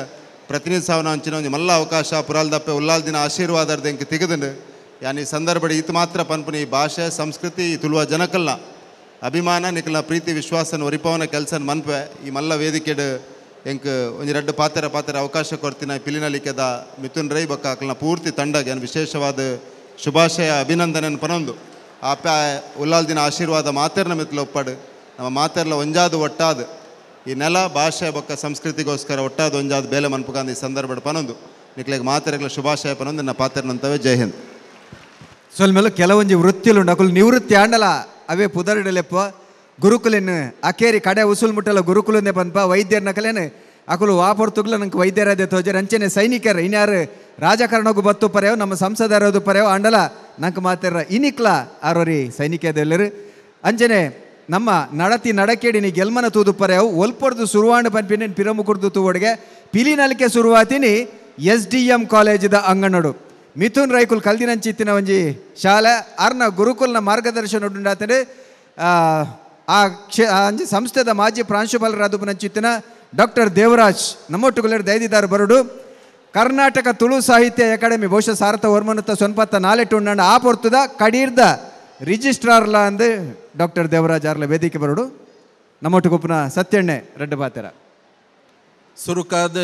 ಪ್ರತಿನಿಧಿಸಾವನ ಅಂಚಿನ ಒಂಜಿ ಮಲ್ಲ ಅವಕಾಶ ಪುರಾಲ್ದಪ್ಪೆ ಉಲ್ಲಾಲ್ ದಿನ ಆಶೀರ್ವಾದರ್ದ ಎಂಕ್ ತಿಗದುಂಡು. ಯಾನ್ ಈ ಸಂದರ್ಭಡ್ ಈತ್ ಮಾತ್ರ ಪನ್ಪುನ ಈ ಭಾಷೆ ಸಂಸ್ಕೃತಿ ಈ ತುಳುವ ಜನಕಲ್ನ ಅಭಿಮಾನ ನಿಕಲ್ನ ಪ್ರೀತಿ ವಿಶ್ವಾಸನ ಒರಿಪವನ ಕೆಲಸನ ಮನ್ಪೆ ಈ ಮಲ್ಲ ವೇದಿಕೆಡ್ ಎಂಕ್ ಒಂಜಿ ರಡ್ಡು ಪಾತೆರ ಪಾತೆರ ಅವಕಾಶ ಕೊರ್ತಿನ ಪಿಲಿನಲಿಕೆದ ಮಿಥುನ್ ರೈ ಬೊಕ್ಕ ಅಕಲ್ನ ಪೂರ್ತಿ ತಂಡಗ್ ಯಾನ್ ವಿಶೇಷವಾದ ಶುಭಾಶಯ ಅಭಿನಂದನೆನ್ ಪನೊಂದು ಆಪ ಉಲ್ಲಾಲ್ ದಿನ ಆಶೀರ್ವಾದ ಮಾತೆರ್ನ ಮಿತ್ಲ ಒಪ್ಪಾಡು ನಮ್ಮ ಮಾತೆರ್ಲ ಒಂಜಾದು ಒಟ್ಟಾದು ಈ ನೆಲ ಭಾಷೆ ಬೊಕ್ಕ ಸಂಸ್ಕೃತಿಗೋಸ್ಕರ ಒಟ್ಟಾದ ಒಂಜಾದ ಬೇಲೆ ಮನ್ಪುಕಾಂದು ಈ ಸಂದರ್ಭಡ್ ಪನೊಂದು ನಿಕ್ಲೆಗ್ ಮಾತೆರೆಗ್ಲ ಶುಭಾಶಯ ಪನೊಂದು ನನ್ನ ಪಾತೆರ್ನಂತವೇ. ಜೈ ಹಿಂದ್. ಸೊಲ್ಮೇಲೆ ಕೆಲವೊಂಜಿ ವೃತ್ತಿಲುಂಡು ಅಕುಲು ನಿವೃತ್ತಿ ಆಂಡಲ ಅವೇ ಪುದರ್ಡಲೆಪ್ಪ ಗುರುಕುಲೆನ್ ಅಕೇರಿ ಕಡೆ ಉಸುಲ್ ಮುಟ್ಟಲ ಗುರುಕುಲನ್ನೇ ಪನ್ಪ ವೈದ್ಯರ್ನ ಕಲೇನು ಅಕುಲು ವಾಪೊರ್ತುಗ್ಲ ನಂಗೆ ವೈದ್ಯರಾದ ತೋಜರ್ ಅಂಚನೆ ಸೈನಿಕರು ಇನ್ಯಾರು ರಾಜಕಾರಣಕ್ಕೂ ಬತ್ತು ಪರ್ಯಾವ ನಮ್ಮ ಸಂಸದರೋದು ಪರ್ಯಾವ ಆಂಡಲ ನಂಗೆ ಮಾತಾರ ಇನಿಕ್ಲ ಆರೋರಿ ಸೈನಿಕದೆಲ್ಲರು ಅಂಚನೆ ನಮ್ಮ ನಡತಿ ನಡಕೇಡಿ ನೀ ಗೆಲ್ಮನ ತೂದು ಪರ್ಯಾವು ಒಲ್ಪೊರ್ದು ಸುರುವಾಂಡು ಪನ್ಪಿನ ಪಿರಮು ಕುಡ್ದು ತೂವೊಡಿಗೆ ಪಿಲಿನಲಿಕೆ ಶುರುವಾತಿನಿ SDM ಕಾಲೇಜಿದ ಅಂಗನಡು ಮಿಥುನ್ ರೈಕುಲ್ ಕಲ್ದಿನಂಚಿತ್ತಿನ ಒಂಜಿ ಶಾಲೆ ಅರ್ನ ಗುರುಕುಲ್ನ ಮಾರ್ಗದರ್ಶನ ಉಂಡಾತನೆ ಆ ಅಂಜಿ ಸಂಸ್ಥೆದ ಮಾಜಿ ಪ್ರಾಂಶುಪಾಲರಾದ ಡಾಕ್ಟರ್ ದೇವರಾಜ್ ನಮ್ಮೊಟ್ಟುಗುಲೇರು ದೈದಿದಾರು ಬರುಡು. ಕರ್ನಾಟಕ ತುಳು ಸಾಹಿತ್ಯ ಅಕಾಡೆಮಿ ಬಹುಶಃ ಸಾರಥ ವರ್ಮನತ್ತ ಸೊನ್ಪತ್ತ ನಾಲೆಟ್ಟು ಉಂಡಾಂಡ ಆ ಪೊರ್ತುದ ಕಡೀರ್ದ ರಿಜಿಸ್ಟ್ರಾರ್ಲ ಅಂದು ಡಾಕ್ಟರ್ ದೇವರಾಜ್ ಆರ್ಲ ವೇದಿಕೆ ಬರುಡು. ನಮ್ಮೊಟ್ಟುಗುಪ್ಪುನ ಸತ್ಯಣ್ಣೆ ರೆಡ್ಡು ಪಾತೆರ ಸುರುಕಾದ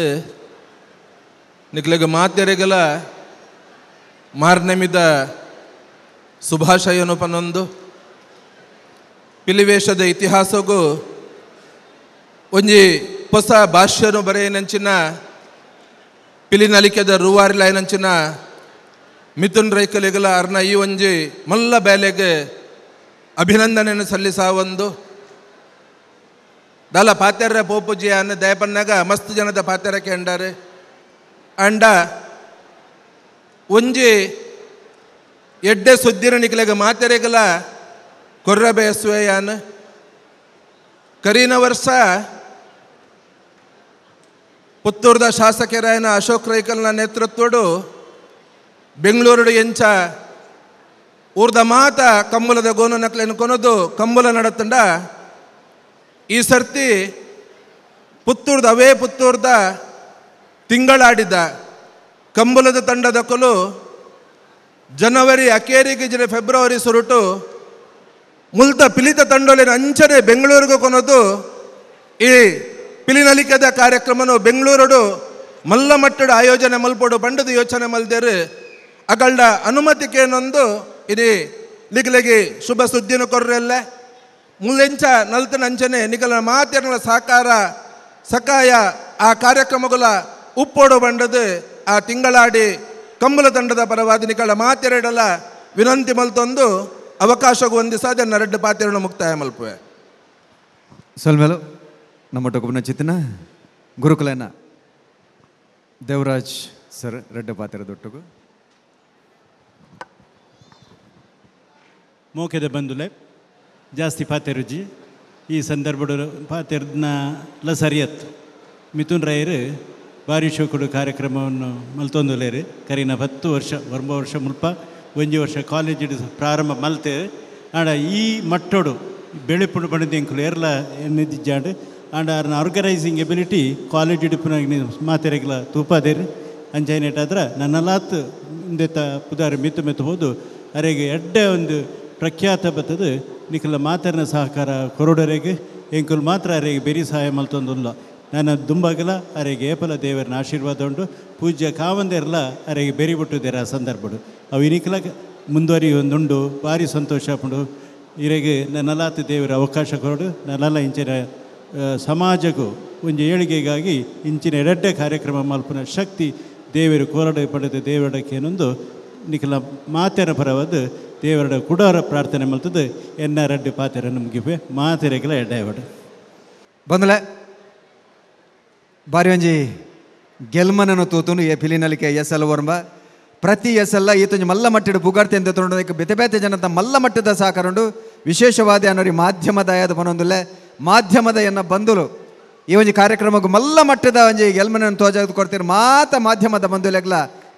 ನಿಕ್ಲೆಗ ಮಾತೆರೆಗಲ ಮಾರ್ನೆಮಿದ ಶುಭಾಶಯನು ಪನೊಂದು ಪಿಲಿವೇಶದ ಇತಿಹಾಸಗೂ ಒಂಜಿ ಹೊಸ ಭಾಷ್ಯನು ಬರೆಯನಂಚಿನ ಪಿಲಿನಲಿಕೆದ ರೂವಾರಿಲಾಯನಂಚಿನ ಮಿಥುನ್ ರೈಕಲಿಗಲ ಅರ್ನ ಈ ಒಂಜಿ ಮಲ್ಲ ಬೇಲೆಗೆ ಅಭಿನಂದನೆಯನ್ನು ಸಲ್ಲಿಸಾವೊಂದು ದಾಲ ಪಾತೆರ ಪೋಪುಜಿ ಅನ್ನ ದಯಪನ್ನಾಗ ಮಸ್ತ್ ಜನದ ಪಾತೆರ ಕೆಂಡಾರೆ ಅಂಡ ಒಂಜಿ ಎಡ್ಡೆ ಸುದ್ದಿನ ನಿಕ್ಲೆಗ ಮಾತೆರೆಗಲ ಕೊರ್ರ ಬಯಸುವೆಯಾನ್ ಕರೀನ ವರ್ಷ ಪುತ್ತೂರ್ದ ಶಾಸಕರಾಯನ ಅಶೋಕ್ ರೈಕಲ್ನ ನೇತೃತ್ವಡು ಬೆಂಗಳೂರು ಎಂಚ ಊರ್ದ ಮಾತ ಕಂಬುಲದ ಗೋನು ನಕ್ಲೇನು ಕೊನದು ಕಂಬುಲ ನಡತಂಡ ಈ ಸರ್ತಿ ಪುತ್ತೂರ್ದ ಅವೇ ಪುತ್ತೂರ್ದ ತಿಂಗಳಾಡಿದ ಕಂಬುಲದ ತಂಡದ ಕೊಲು ಜನವರಿ ಅಕೇರಿಗೆ ಜಿಲ್ಲೆ ಫೆಬ್ರವರಿ ಸುರುಟು ಮುಲ್ತ ಪಿಲಿತ ತಂಡೋಲಿನ ಅಂಚನೆ ಬೆಂಗಳೂರಿಗೆ ಕೊನದು ಈ ಪಿಲಿನಲಿಕೆದ ಕಾರ್ಯಕ್ರಮನು ಬೆಂಗಳೂರುಡು ಮಲ್ಲ ಮಟ್ಟದ ಆಯೋಜನೆ ಮಲ್ಪೋಡು ಬಂಡದ ಯೋಚನೆ ಮಲ್ದೇರು ಅಗಲ್ಡ ಅನುಮತಿಕೇನೊಂದು ಇಡೀ ಲಿಗ್ಲಗಿ ಶುಭ ಸುದ್ದಿನ ಕೊರ್ರೆಲ್ಲ ಮುಲ್ಲೆಂಚ ನಲ್ತನ ಅಂಚನೆ ನಿಗಲ ಮಾತೆರ್ನ ಸಹಕಾರ ಸಕಾಯ ಆ ಕಾರ್ಯಕ್ರಮಗಳ ಉಪ್ಪೋಡು ಬಂಡದು ಆ ತಿಂಗಳಾಡಿ ಕಂಬಳ ತಂಡದ ಪರವಾದ ನಿಕಲ ಮಾತೆರಡಲ ವಿನಂತಿ ಮಲ್ತೊಂದು ಅವಕಾಶಗೂ ಹೊಂದಿಸಾದ ನರಡ್ಡು ಪಾತೆರನ್ನು ಮುಕ್ತಾಯ ಮಲ್ಪುವೆ. ಸೊಲ್ಮೇಲು ನಮ್ಮ ಟೊಕುಬನ ಚಿತ್ತನ ಗುರುಕುಲನ ದೇವರಾಜ್ ಸರ್ ರೆಡ್ಡ ಪಾತೆರ ದೊಟ್ಟುಗು ಮೋಕೆದ ಬಂಧುಲೆ ಜಾಸ್ತಿ ಪಾತೆರುಜಿ ಈ ಸಂದರ್ಭಡು ಪಾತೆರ್ನ ಲ ಸರಿಯತ್ ಮಿಥುನ್ ರಾಯರು ಬಾರಿ ಶೋಕುಡು ಕಾರ್ಯಕ್ರಮವನ್ನು ಮಲ್ತೊಂದುಲೇರು ಕರಿನ 10 ವರ್ಷ 9 ವರ್ಷ ಮುಲ್ಪ 1 ವರ್ಷ ಕಾಲೇಜಿಡು ಪ್ರಾರಂಭ ಮಲ್ತೆ ಆಂಡ ಈ ಮಟ್ಟೋಡು ಬೆಳೆಪುಡು ಪಂಡಿದ್ದು ಎಂಕುಲು ಏರ್ಲ ಎನ್ನಿದ್ದಿಜ್ಜಾಂಡ್ ಆಂಡ ಆರ್ನ organising ability college ಇಡುಪುನ ಮಾತೆರೆಗ್ಲ ತೂಪಾದೇರು ಅಂಚೈನೇಟಾದ್ರೆ ನನ್ನಲಾತ್ ಇಂದೆತ್ತ ಪುದಾರು ಮಿತ್ತು ಮೆತ್ತು ಹೋದು ಅರೆಗೆ ಎಡ್ಡೆ ಒಂದು ಪ್ರಖ್ಯಾತ ಬತ್ತದು ನಿಖಲ ಮಾತರ್ನ ಸಹಕಾರ ಕೊರಡರೆಗೆ ಎಂಕುಲು ಮಾತ್ರ ಅರೆಗೆ ಬೆರಿ ಸಹಾಯ ಮಲ್ತೊಂದುಲ್ಲ ನನ್ನ ದುಂಬಾಗಲ ಅರೆಗೆ ಏಪಲ ದೇವರನ್ನ ಆಶೀರ್ವಾದ ಉಂಟು ಪೂಜ್ಯ ಕಾವಂದೇರ್ಲ ಅರೆಗೆ ಬೆರಿ ಬಿಟ್ಟುದೇರ ಆ ಸಂದರ್ಭಡು ಅವು ಇನಿಕಲ ಮುಂದುವರಿಯೊಂದುಂಡು ಭಾರಿ ಸಂತೋಷ ಪುಂಡು ಇರೆಗೆ ನನ್ನಲಾತ ದೇವರ ಅವಕಾಶ ಕೊರಡು ನನ್ನೆಲ್ಲ ಇಂಚಿನ ಸಮಾಜಕ್ಕೂ ಒಂದು ಏಳಿಗೆಗಾಗಿ ಇಂಚಿನ ಎರಡ್ಡೆ ಕಾರ್ಯಕ್ರಮ ಮಲ್ಪುನ ಶಕ್ತಿ ದೇವರು ಕೋರಡ ಪಡೆದ ದೇವರಡಕ್ಕೇನೊಂದು ನಿಖಲ ಮಾತೆರ ಪರವಾದ ದೇವರ ಕುಡಾರ ಪ್ರಾರ್ಥನೆ ಮಲ್ತದೆ ಎನ್ನ ರಡ್ಡು ಪಾತೆರನ್ನು ಮುಗಿಪೆ ಮಾತೆರೆಗಲ ಎಡ್ಡಾಯವಾಡು ಬಂದಲೆ ಬಾರಿ ಒಂಜಿ ಗೆಲ್ಮನನ್ನು ತೂತುನು ಎ ಪಿಲಿನಲಿಕೆ ಎಸ್ ಎಲ್ ವರ್ಮ ಪ್ರತಿ ಎಸ್ ಎಲ್ಲ ಈತೊಂಜಿ ಮಲ್ಲ ಮಟ್ಟದ ಪುಗಾರ್ತೆ ಅಂತ ತೊಗೊಂಡು ಬೇತೆ ಬೇತೆ ಜನತ ಮಲ್ಲ ಮಟ್ಟದ ಸಹಕಾರ ಉಂಡು ವಿಶೇಷವಾದ ಅನ್ನೋರಿ ಮಾಧ್ಯಮದ ಆದ ಬನೊಂದುಲ್ಲೆ ಮಾಧ್ಯಮದ ಎನ್ನ ಬಂಧುಲು ಈ ಒಂಜಿ ಕಾರ್ಯಕ್ರಮಕ್ಕೆ ಮಲ್ಲ ಮಟ್ಟದ ಒಂಜಿ ಗೆಲ್ಮನನ್ನು ತೋಜಾಗ ಕೊಡ್ತೀರಿ ಮಾತ ಮಾಧ್ಯಮದ ಬಂಧುಲೆಗ್ಲ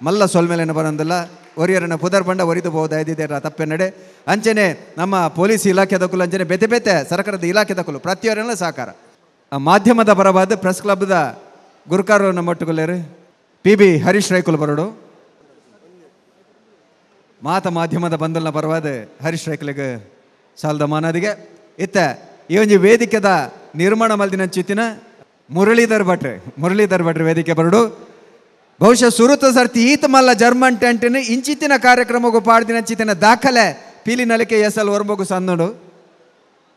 ಮಲ್ಲ ಸೊಲ್ಮೇಲೆನ ಬನೊಂದಿಲ್ಲ ಒರಿಯರನ್ನ ಪುದರ್ ಬಂಡ ಒರಿದು ಬಹುದಾಯ್ದಿದೆ ತಪ್ಪೆನ್ನಡೆ ಅಂಚನೆ ನಮ್ಮ ಪೊಲೀಸ್ ಇಲಾಖೆದಕ್ಕೂ ಅಂಚನೆ ಬೇತೆ ಬೇತೆ ಸರ್ಕಾರದ ಇಲಾಖೆದಕ್ಕೂ ಪ್ರತಿಯೊರನ್ನ ಸಹಕಾರ ಮಾಧ್ಯಮದ ಪರವಾದ ಪ್ರೆಸ್ ಕ್ಲಬ್ದ ಗುರುಕಾರು ನಮ್ಮ ಒಟ್ಟುಗೊಲ್ಲೇರು ಪಿ ಬಿ ಹರೀಶ್ ರೈಕುಲ್ ಬರೋಡು ಮಾತ ಮಾಧ್ಯಮದ ಬಂಧುಲ್ನ ಪರವಾದ ಹರೀಶ್ ರೈಕುಲಿಗೆ ಸಾಲದ ಮಾನದಿಗೆ ಇತ್ತ ಈ ಒಂಜಿ ವೇದಿಕೆದ ನಿರ್ಮಾಣ ಮಲ್ದಿನ ಚಿತ್ತಿನ ಮುರಳೀಧರ್ ಭಟ್ರೆ ಮುರಳೀಧರ್ ಭಟ್ರೆ ವೇದಿಕೆ ಬರೋಡು ಬಹುಶಃ ಸುರುತ ಸರ್ತಿ ಈತ ಮಲ್ಲ ಜರ್ಮನ್ ಟೆಂಟಿನ ಇಂಚಿತ್ತಿನ ಕಾರ್ಯಕ್ರಮಕ್ಕೂ ಪಾಡ್ದಿನ ಚಿತ್ತಿನ ದಾಖಲೆ ಪೀಲಿನಲಿಕೆ ಎಸ್ ಎಲ್ ಒರ್ಮಗು ಸಂದೋಡು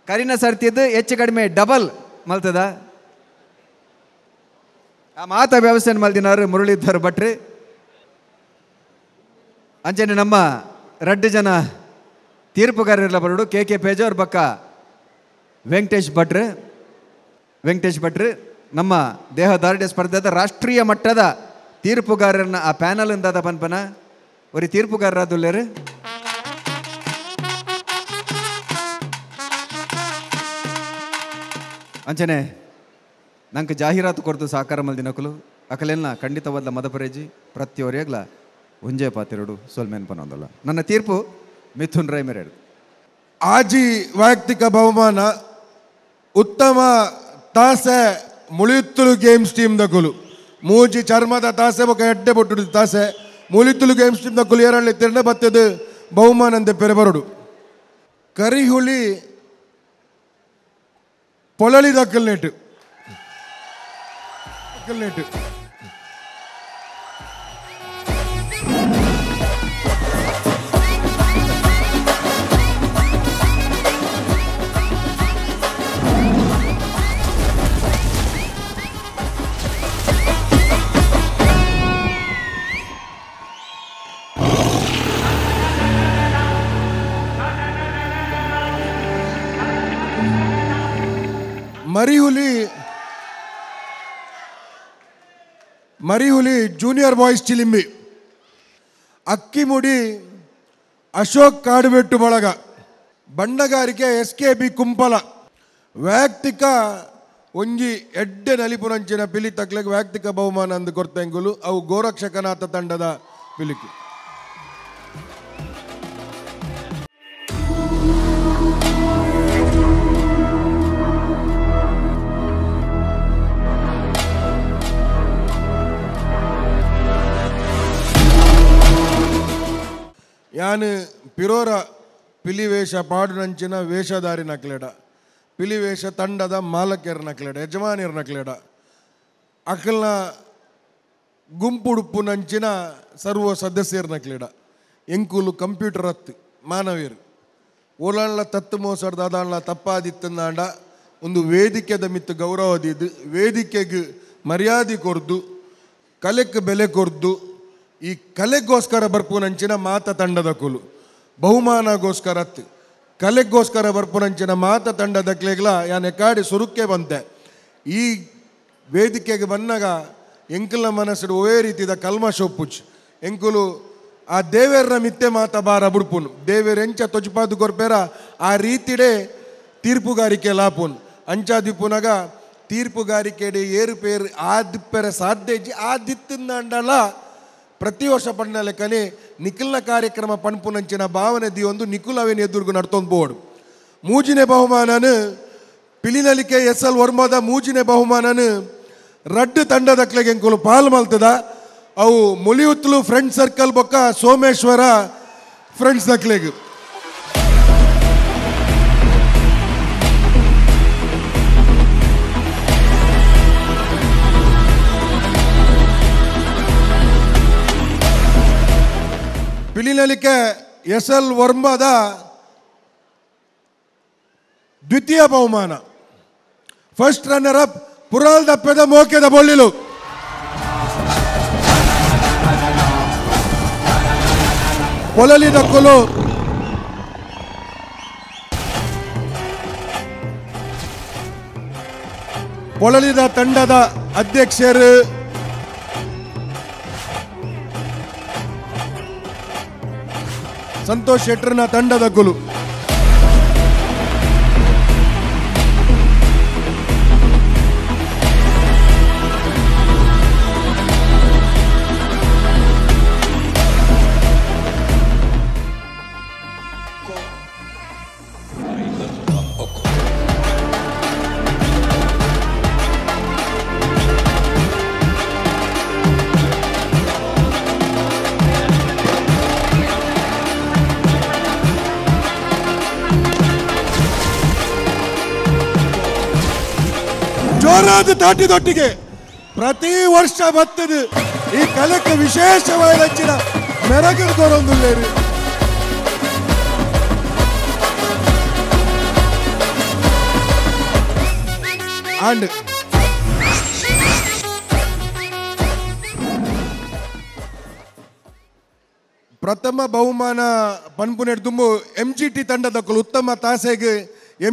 ಕರಿನ ಸರ್ತಿದ್ದು ಹೆಚ್ಚು ಕಡಿಮೆ ಡಬಲ್ ಮಲ್ತದ ಆ ಮಾತ ವ್ಯವಸ್ಥೆ ಮಲ್ದಿನಾರು ಮುರಳೀಧರ್ ಭಟ್ರಿ ಅಂಚನೆ ನಮ್ಮ ರಡ್ಡು ಜನ ತೀರ್ಪುಗಾರರೆಲ್ಲ ಬರೋಡು ಕೆ ಕೆ ಪೇಜವ್ರ ಬಕ್ಕ ವೆಂಕಟೇಶ್ ಭಟ್ರು ವೆಂಕಟೇಶ್ ಭಟ್ರು ನಮ್ಮ ದೇಹದಾರ್ಢ್ಯ ಸ್ಪರ್ಧೆದ ರಾಷ್ಟ್ರೀಯ ಮಟ್ಟದ ತೀರ್ಪುಗಾರರನ್ನ ಆ ಪ್ಯಾನಲ್ ಇಂದಾದ ಪನ್ಪನ ಒರಿ ತೀರ್ಪುಗಾರರಾದುಲ್ಲೇರು ಅಂಚನೆ ನಂಗೆ ಜಾಹೀರಾತು ಕೊಡ್ತು ಸಹಕಾರ ಮಲ್ದಿನಕುಲು ಅಕಲೆಲ್ಲ ಖಂಡಿತವಾದ ಮದಪರೇಜಿ ಪ್ರತಿಯೊರಿಯಾಗ್ಲ ಒಂಜೆ ಪಾತಿರೋಡು ಸೊಲ್ಮೇನ್ ಪನೊಂದಲ್ಲ ನನ್ನ ತೀರ್ಪು ಮಿಥುನ್ ರೈ ಮೇರೆಡು ಆಜಿ ವೈಯಕ್ತಿಕ ಬಹುಮಾನ ಉತ್ತಮ ತಾಸೆ ಮುಳಿಯುತ್ತಲು ಗೇಮ್ಸ್ ಟೀಮ್ ದಕುಲು ಮೂಜಿ ಚರ್ಮದ ತಾಸೆ ಬೊಕ ಎಡ್ಡೆ ಬೊಟ್ಟುಡು ತಾಸೆ ಮುಳಿಯುತ್ತಲು ಗೇಮ್ಸ್ ಟೀಮ್ ದಕುಲು ಏರಳ್ಳಿ ತಿರ್ಣ ಬತ್ತದು ಬಹುಮಾನ ಅಂತೆ ಪೆರೆ ಬರೋಡು ಕರಿಹುಳಿ ಪೊಳಲಿ ದಕ್ಕಲ್ ನೆಟ್ಟು ದಕ್ಕಲ್ ನೆಟ್ಟು ಮರಿಹುಲಿ ಮರಿಹುಲಿ ಜೂನಿಯರ್ ಬಾಯ್ಸ್ ಚಿಲಿಂಬಿ ಅಕ್ಕಿಮುಡಿ ಅಶೋಕ್ ಕಾಡುಬೆಟ್ಟು ಬಳಗ ಬಂಡಗಾರಿಕೆ S K B Kumpala ವೈಯಕ್ತಿಕ ಒಂಜಿ ಎಡ್ಡೆ ನಲಿಪುರಂಚಿನ ಪಿಲಿ ತಕ್ಲೆಗ್ ವೈಯಕ್ತಿಕ ಬಹುಮಾನ ಅಂದು ಕೊರ್ತೆಂಗುಲು ಅವು ಗೋರಕ್ಷಕನಾಥ ತಂಡದ ಪಿಲಿಕು. ಯಾನು ಪಿರೋರ ಪಿಲಿವೇಷ ಪಾಡುನಂಚಿನ ವೇಷಧಾರಿ ನಕ್ಲೆಡ ಪಿಲಿವೇಷ ತಂಡದ ಮಾಲಕರ ನಕ್ಲೆಡ ಯಜಮಾನಿಯರ ನಕ್ಲೆಡ ಅಕಲ್ನ ಗುಂಪುಡುಪ್ಪು ನಂಚಿನ ಸರ್ವ ಸದಸ್ಯರ ನಕ್ಲೆಡ ಎಂಕುಲು ಕಂಪ್ಯೂಟರ್ ಹತ್ತು ಮಾನವೀಯರು ಓಲಾಣ್ಲ ತತ್ತು ಮೋಸಡ್ದ ಅದಾಣ್ಲ ತಪ್ಪಾದಿತ್ತಂದಾಂಡ ಒಂದು ವೇದಿಕೆದ ಮಿತ್ತು ಗೌರವದಿದ್ದು ವೇದಿಕೆಗೆ ಮರ್ಯಾದೆ ಕೊರ್ದು ಕಲೆಕ್ಕೆ ಬೆಲೆ ಕೊರ್ದು ಈ ಕಲೆಗೋಸ್ಕರ ಬರ್ಪುನಂಚಿನ ಮಾತ ತಂಡದ ಕುಲು ಬಹುಮಾನಗೋಸ್ಕರ ಅತ್ತು ಕಲೆಗೋಸ್ಕರ ಬರ್ಪುನಂಚಿನ ಮಾತ ತಂಡದ ಕ್ಲೇಗ್ಲ ಯಾನೆ ಕಾಡಿ ಸುರುಕ್ಕೆ ಬಂತೆ ಈ ವೇದಿಕೆಗೆ ಬಂದಾಗ ಎಂಕುಲ ಮನಸ್ಸು ಒವೇ ರೀತಿದ ಕಲ್ಮಶ ಒಪ್ಪುಚ್ ಎಂಕುಲು ಆ ದೇವೇರ್ನ ಮಿತ್ತೆ ಮಾತ ಬಾರ ಬುಡ್ಪುನು ದೇವೇರ್ ಎಂಚ ತೊಜಪಾದು ಕೊರ್ಪೇರ ಆ ರೀತಿಡೆ ತೀರ್ಪುಗಾರಿಕೆ ಲಾಪುನ್ ಅಂಚಾದಿಪ್ಪುನಗ ತೀರ್ಪುಗಾರಿಕೆಡೆ ಏರುಪೇರು ಆದಿಪ್ಪೆರೆ ಸಾಧ್ಯ ಇಜ್ಜಿ ಆದಿತ್ತಿಂದಾಂಡಲ ಪ್ರತಿ ವರ್ಷ ಪಂಡ ಲೆಕ್ಕನೆ ನಿಖಿಲ್ನ ಕಾರ್ಯಕ್ರಮ ಪನ್ಪುನಂಚಿನ ಭಾವನೆ ದಿಯೊಂದು ನಿಖುಲ್ ಅವೇನು ಎದುರ್ಗು ನಡ್ತೊಂದು ಬೋರ್ಡು. ಮೂಜಿನೇ ಬಹುಮಾನನು ಪಿಲಿನಲಿಕೆ ಎಸ್ ಎಲ್ ವರ್ಮದ ಮೂಜಿನೇ ಬಹುಮಾನನು ರಡ್ಡು ತಂಡದಕ್ಲೆಗೆ ಎಂಕುಲು ಪಾಲ್ ಮಲ್ತದ. ಅವು ಮುಲಿಯುತ್ತಲು ಫ್ರೆಂಡ್ ಸರ್ಕಲ್ ಬೊಕ್ಕ ಸೋಮೇಶ್ವರ ಫ್ರೆಂಡ್ಸ್ ದಕ್ಲೆಗ್. ಪಿಲಿನಲಿಕೆ ಎಸ್ ಎಲ್ ವರ್ಮದ ದ್ವಿತೀಯ ಬಹುಮಾನ first runner up ಪುರಾಲ್ ದಪ್ಪೆದ ಮೋಕೆದ ಬೊಳ್ಳಿಲು. ಪೊಲಲಿ ದಕ್ಕಲು ಪೊಳಲಿದ ತಂಡದ ಅಧ್ಯಕ್ಷರು ಸಂತೋಷ್ ಶೆಟ್ಟರ್ನ ತಂಡದ ಗುಲು. ಜೋರಾದ ತಾಟಿದೊಟ್ಟಿಗೆ ಪ್ರತಿ ವರ್ಷ ಬರ್ತದೆ ಈ ಕಲೆಕ್ಕೆ ವಿಶೇಷವಾದ ಮೆರಗು ಕೊರೊಂದುಲ್ಲೇರು. ಅಂಡ್ ಪ್ರಥಮ ಬಹುಮಾನ ಪನ್ಪುನೆಡ್ ತುಂಬು M G T ತಂಡದಕ್ಕಲು ಉತ್ತಮ ತಾಸೆಗೆ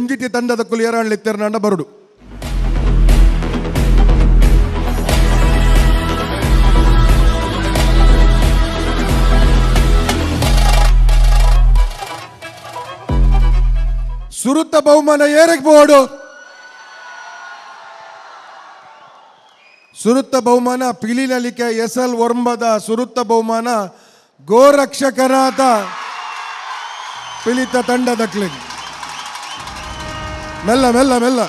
M G T ತಂಡದಕ್ಕಲು ಏರಾಣ್ಲಿತ್ತೆರ್ನಾಂಡ ಬರುಡು. ಸುರುತ್ತ ಬಹುಮಾನ ಏರಕ್ಕೆ ಬೋರ್ಡು. ಸುರುತ್ತ ಬಹುಮಾನ ಪಿಲಿನಲಿಕೆ ಎಸ್ ಎಲ್ ವರ್ಮದ ಸುರುತ್ತ ಬಹುಮಾನ ಗೋರಕ್ಷಕನಾಥ ಪಿಲಿತ ತಂಡದಕ್ಲಿ. ಮೆಲ್ಲ ಮೆಲ್ಲ ಮೆಲ್ಲ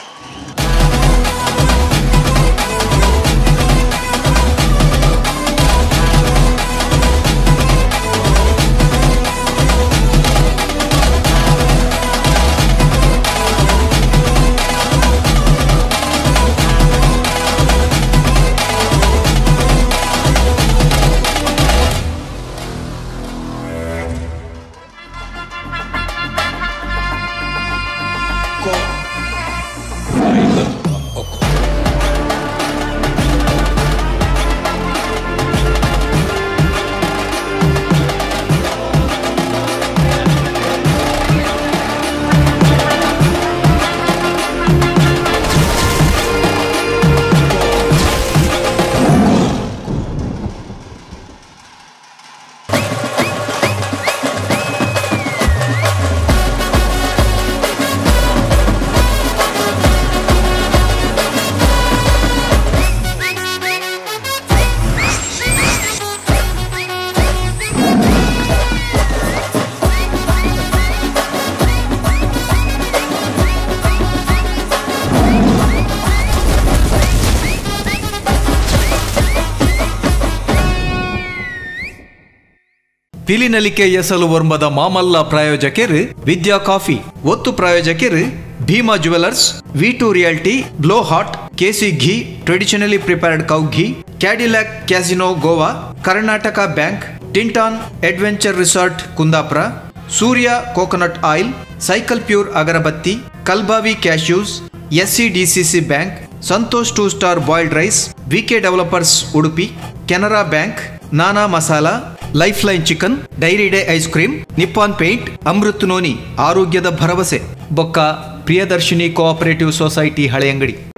ಪಿಲಿನಲಿಕೆ ಎಸಲು ವರ್ಮದ ಮಾಮಲ್ಲ ಪ್ರಾಯೋಜಕರು ವಿದ್ಯಾ ಕಾಫಿ, ಒತ್ತು ಪ್ರಾಯೋಜಕರು Bhima jewellers, V2 realty, blow hot, KC ghee, traditionally prepared cow ghee, Cadillac casino Goa, Karnataka bank, Tinton adventure resort Kundapura, Surya coconut oil, cycle pure agarbatti, Kalbavi cashews, SCDCC bank, Santosh 2 star boiled rice, VK developers Udupi, Canara bank, Nana masala, life line chicken, dairy day ice cream, Nippon paint, Amrut noni, ಆರೋಗ್ಯದ ಭರವಸೆ, ಬೊಕ್ಕ Priyadarshini cooperative society Haleyangadi.